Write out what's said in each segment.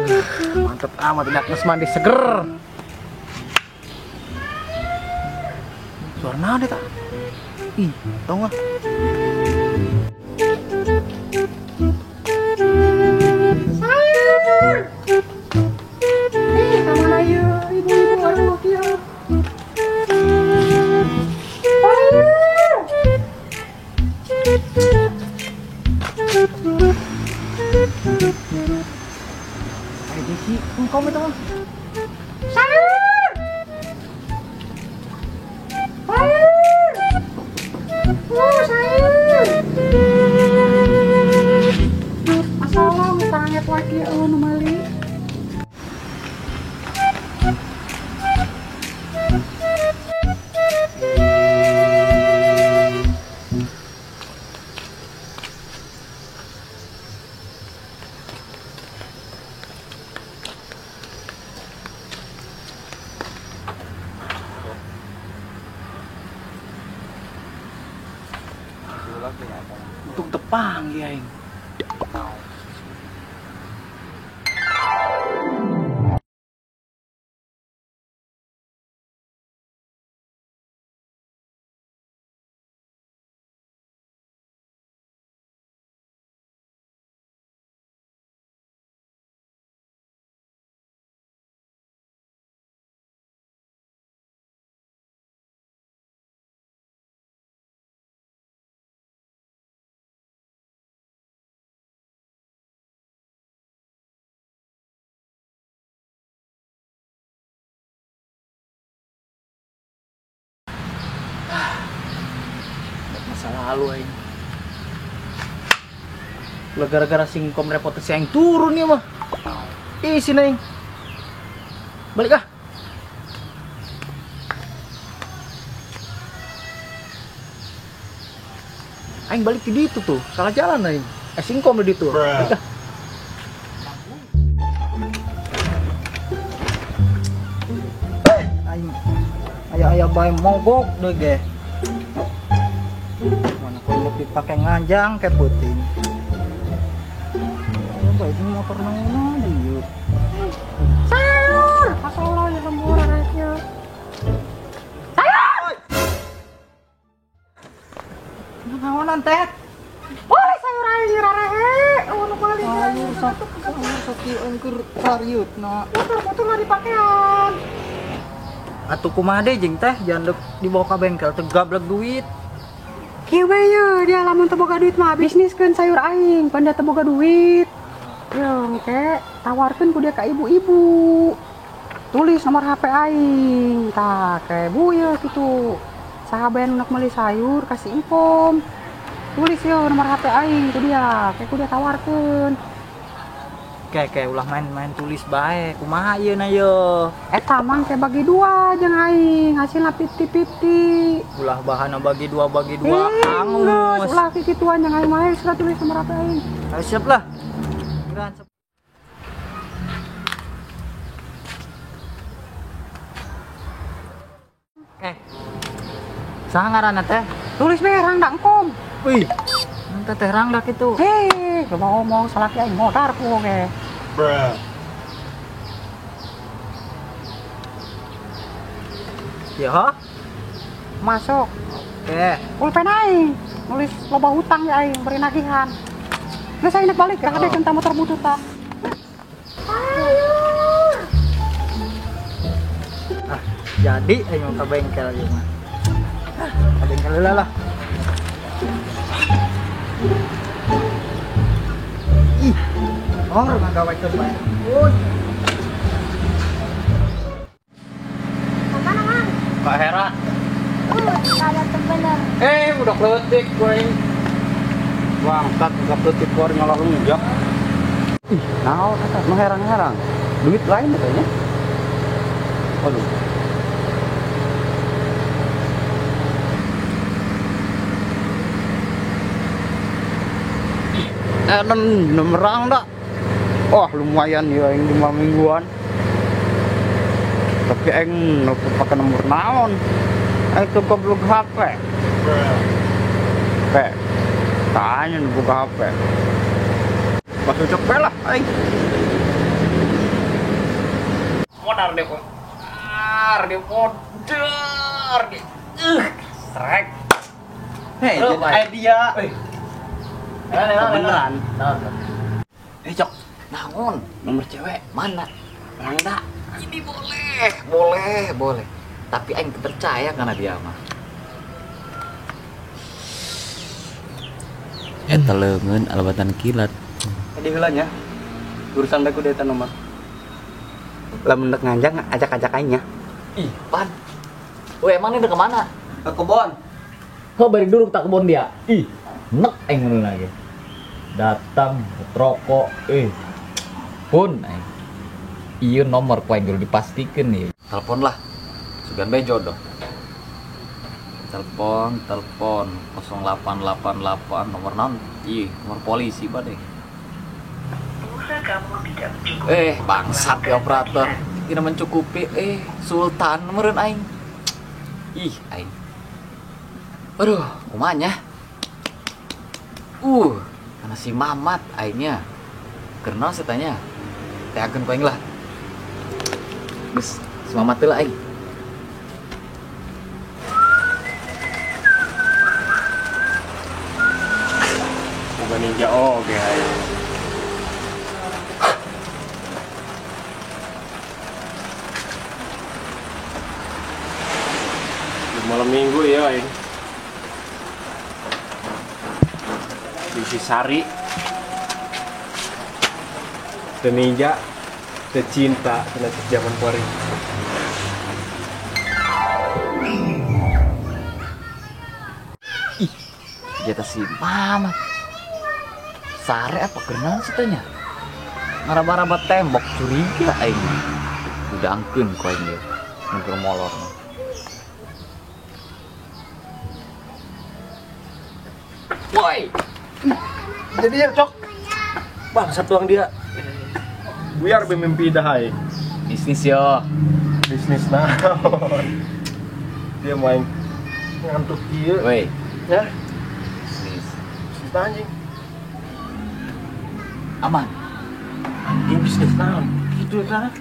Mantep amat tidak nges mandi seger. Suara nada tak? Ih, tau nggak? Sayur. Ih, kamana ieu ibu-ibu aduh kieu. Sayur. Ayo Desi, engkau itu mah. Sayur. Sayur. Oh, sayur. Masalah utangnya lagi eueuh nu meuli. Untuk tepang ya aing. Masa lalu aing. Lah gara-gara singkom repotasi aing turun ya mah. Ih sini aing. Balik ah. Aing balik ke ditu tuh, salah jalan aing. Singkom di ditu. Balik ah. Aing aya-aya bae mogok deh ge. Mana kalau dipakai nganjang kayak puting. Ya baik ini motor nang dieu. Sayur, masalah ya lembur arek. Sayur. Naonan teh? Woi, sayur aing rarehe, eueuh nu meuli. Sayur sakieu engker sariutna. Motor-motor mah dipakean. Atuh kumaha deui jeung teh jangan dibawa ka bengkel teu gablek duit. Kieu we ye, dia lamun teu boga duit mah bisniskeun sayur aing, pan dia teu boga duit. Yo, engke tawarkeun ku dia ka ibu-ibu. Tulis nomor HP aing. Tah, ke bu ye kitu. Saha bae nu meuli sayur kasih infom. Tulis ye nomor HP aing ku dia, ke ku dia tawarkeun. Ke ulah main-main tulis bae. Kumaha ieu na ye? Eta mah ke bagi dua jeung aing, hasilna 50-50. Ulah bahana bagi dua hangus. Ulah kikituan jeung aing mah sudah tulis nomor HP aing. Ayo siap lah. Saha ngaranna teh? Tulis we Rangda Engkom. Wih. Teh teh Rangda kitu. Heh, loba ngomong salaki aing modar ku oge. Bruh. Ya. Masuk. Oke. Pulpen aing, nulis loba hutang ya aing beri nagihan. Geus aing balik rada centang motor bututan. Sayur. Ah, jadi aing mau ke bengkel ieu mah. Ah, ke bengkel heula lah. Ih, or ngagawekeun bae. Uy. Kemana, Mang? Kak Hera. Ada tebener. Udah kletik gue. Bangsat, udah kletik gue ngalah lunjak. Ih, naon eta nu herang-herang. Duit lain katanya. Waduh. Nemerang dak. Wah, lumayan ya yang 5 mingguan. Tapi aing nu pakai nomor naon? Aing tuh goblok HP. Kayak tanya nu buka HP. Masuk cepet lah aing. Podar dia podar dia podar dia. Srek. Hei, idea. Beneran. Cok, naon nomor cewek mana? Rangda. Ini boleh, boleh. Tapi aing percaya karena dia mah. Eta leungeun alabatan kilat. Tadi heula nya. Urusan bae kudu eta nomor. Lamun dek nganjang ajak-ajak aing nya. Ih, pan. Weh, emang ini udah kemana? Ke kebon. Kok bari dulu tak kebon dia? Ih, nek aing ngono lagi. Datang rokok, pun aing. Iya nomor ku aing kudu dipastikan nih. Telepon lah. Sugan bae jodoh. Telepon 0888 nomor naon? Ih, nomor polisi bade. Bangsat ya operator. Tidak mencukupi. Sultan meureun aing. Ih, aing. Aduh, kumaha nya? Karena si Mamat aingnya. Kenal saya tanya. Teakeun ku aing lah. Geus, si Mamat teh lah aing. Bukan ninja oge aing. Malam minggu ya aing. Di Sari. Teu ninja, teu cinta, teu zaman kuari. Ih, jatah si Mamat. Sare apa kenal sih tanya? Ngaraba-raba tembok curiga aing. Udah angkeun ku aing ieu. Mun molor. Woi. Jadi ya, Cok. Bangsat tuang dia. Biar mimpi dah aing. Bisnis yo. Bisnis naon. Dia main ngantuk kieu. Woi. Ya. Bisnis. Bisnis anjing. Aman. Anjing bisnis naon? Gitu kan.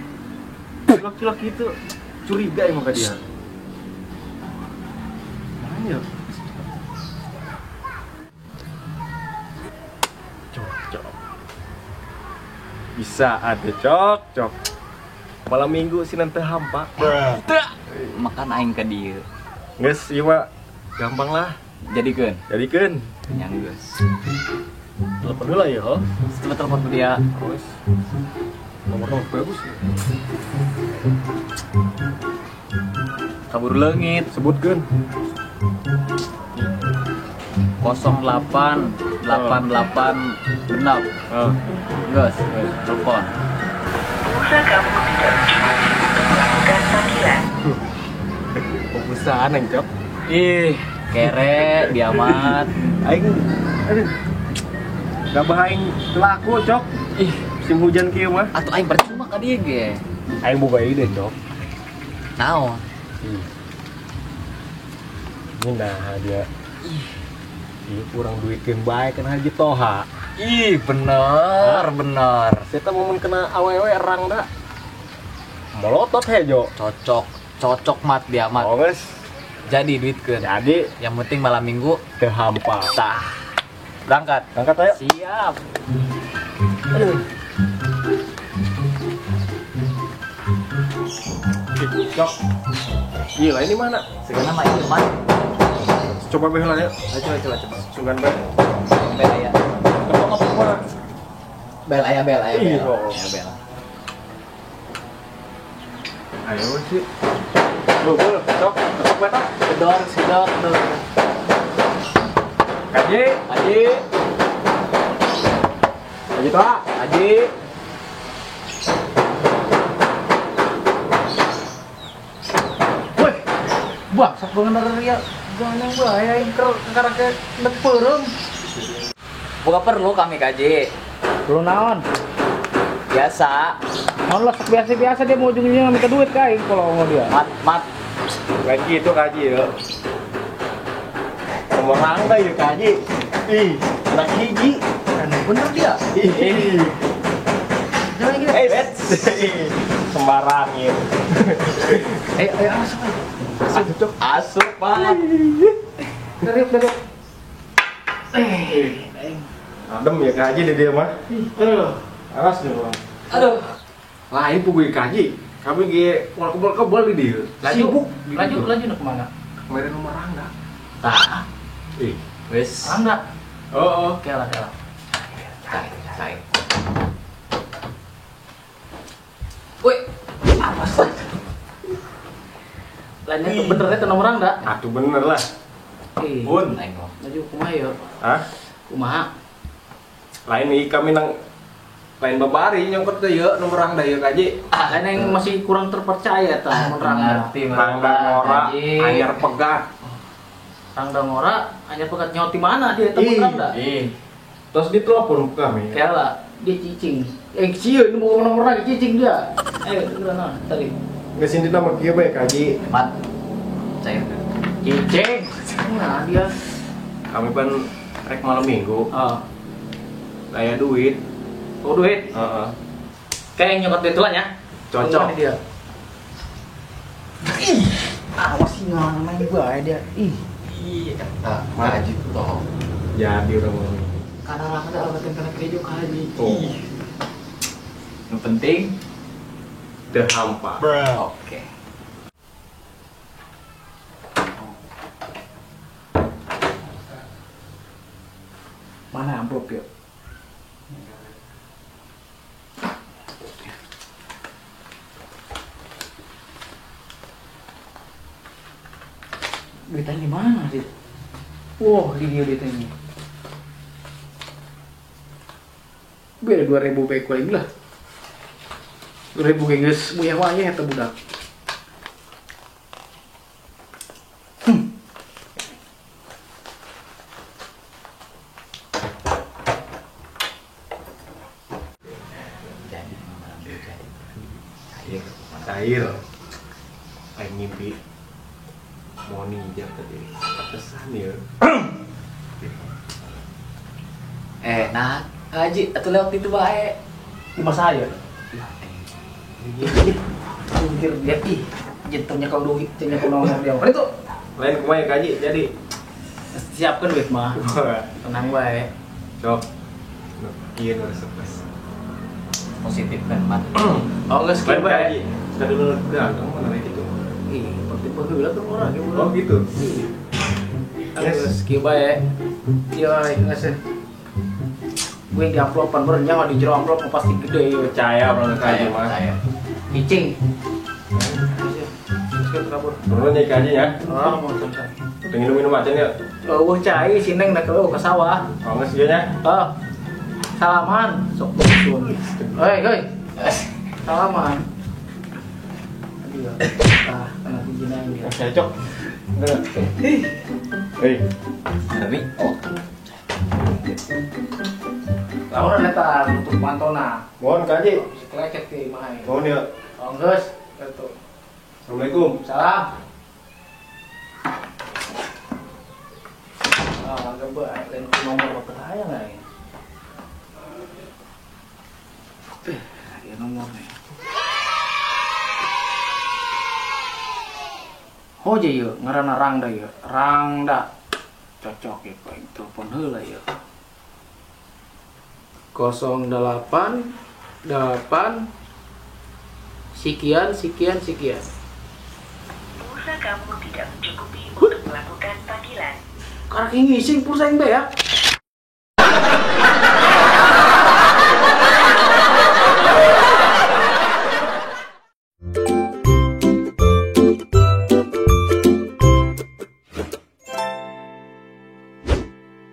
Cilok-cilok gitu. Curiga emang ke dia. Mana ya? Cok. Bisa ada cok, cok. Malam minggu sih nanti hampa. Makan aing ke dia. Geus, ieu mah gampang lah. Jadikeun. Jadikeun. Yang geus. Telepon dulu lah ya, ho. Coba telepon ke dia. Terus. Nomor bagus. Kabur leungit, sebutkeun. 08 88 genap. Geus, telepon. Pulsa kamu tidak mencukupi untuk melakukan panggilan. Fokusan aing, Cok. Ih, kere diamat. Aing aduh. Gabah aing laku, Cok. Ih, musim hujan kieu mah. Atuh aing percuma ka dieu ge. Aing boga ide, Cok. Naon? Ini nah dia. Ih, kurang duitkeun bae kan Haji Toha. Ih, bener, bener. Saya momen kena awewe erang dah. Molotot hejo. Cocok, cocok mat dia mat. Oh, geus. Jadi duitkeun. Jadi, yang penting malam minggu teu hampa. Tah. Berangkat. Berangkat ayo. Siap. Aduh. Cok. Gila ini mana? Segala mah ieu mah. Coba bae lah ya. Coba coba. Sugan bae. Bel aya. Bel aya bel aya bel. Aya bel. Ayo sih. Bul, cok, cok bae tah. Gedor, sidok, tuh. Kaji, Haji. Haji toa, Haji. Woi. Bangsat bener ya. Jangan yang bahaya yang karena nek peureum. Bukan perlu kami kaji. Perlu naon? Biasa. Naon lah biasa-biasa dia mau ujung-ujungnya minta duit ka aing kalau mau dia. Mat, mat. Lain gitu kaji ya. Nomor rangka ya kaji. Ih, anak hiji. Bener dia. Ih. Jangan gini. Sembarangin. Ayo asup. Asup. Asup, Pak. Derip. Adem ya kaji di dia mah. Aduh. Awas nih, Bang. Aduh. Lain puguh kaji. Kami ge kebal-kebal di dia. Sibuk. Laju nak kemana? Kemarin nomor Rangga. Tah. Wes. Rangga. Oh. Oke lah. Cai. Woi, apa sih? Lainnya tuh bener itu nomor Rangga. Atuh bener lah. Pun. Laju kumaha ya? Hah? Kumaha? Lain nih kami nang lain babari nyongkot teh yeuh nomor Rangda yeuh kaji. Lain yang masih kurang terpercaya tah nomor Rangda. Rangda ngora anyar pegat. Rangda ngora anyar pegat nyoti mana dia temen Rangda? Ih. Terus ditelepon kami. Kela dia cicing. Sieun ini mau nomor lagi cicing dia. Ayo nah tadi. Geus ini nama kieu bae kaji. Mat. Cair. Cicing. Nah dia. Kami pan rek malam minggu. Heeh. Aya duit. Oh duit? Heeh. Kayak yang nyokot duit ya? Cocok. Dia. Ih, awas sih ngalang gua dia. Ih. Ih, eta kaji toh. Jadi urang mah. Karena ada alasan karena kejo kaji. Ih. Yang penting teu hampa. Oke. Mana amplop ya? Duitnya di mana sih? Wah, di dia duitnya. Beda 2000 baik paling lah. 2000 geus muyah wayah eta budak. Jadi jadi. Cair. Aing ngimpi. Moni jam tadi pantesan ya. Nah, Haji atau lewat itu bae. Di masa saya. Anjir dia ih, jentungnya kau duit, jentungnya kau nomor dia. Itu lain kumaha Haji jadi siapkan duit mah. Tenang bae. Cok. Iya nu resep Positif kan, Mat. Oh, geus kieu bae. Sudah dulu ganteng mana gitu. Ih, tipe heula tuh orang gitu. Oh gitu. Geus kieu bae. Ieu geus. Gue di amplopan bener nyawa di jero amplop pasti gede ya. Percaya orang kaji mah. Cicing. Terus kabur. Turun nya kaji ya. Oh, mau santai. Pengen minum aja nih. Eueuh cai si Neng da ke sawah. Oh, geus ieu nya. Heeh. Salaman sok sun. Hei, hei. Salaman. Aduh. Ah, kena pijinaan dia. Cocok. Hei. Tapi oh. Lamun eta nutup pantona. Mohon kaji. Klecek teh mah. Mohon ya. Oh geus, kitu. Assalamualaikum. Salam. Ah, agak bae lain nomor percaya enggak ya? Ya nomornya. Oh je yeuh, ngaranna Rangda yeuh. Rangda. Cocok ya paling telepon heula yeuh. 08 8 sekian sekian sekian. Pulsa kamu tidak mencukupi untuk melakukan panggilan. Karena ngising pulsa yang ya.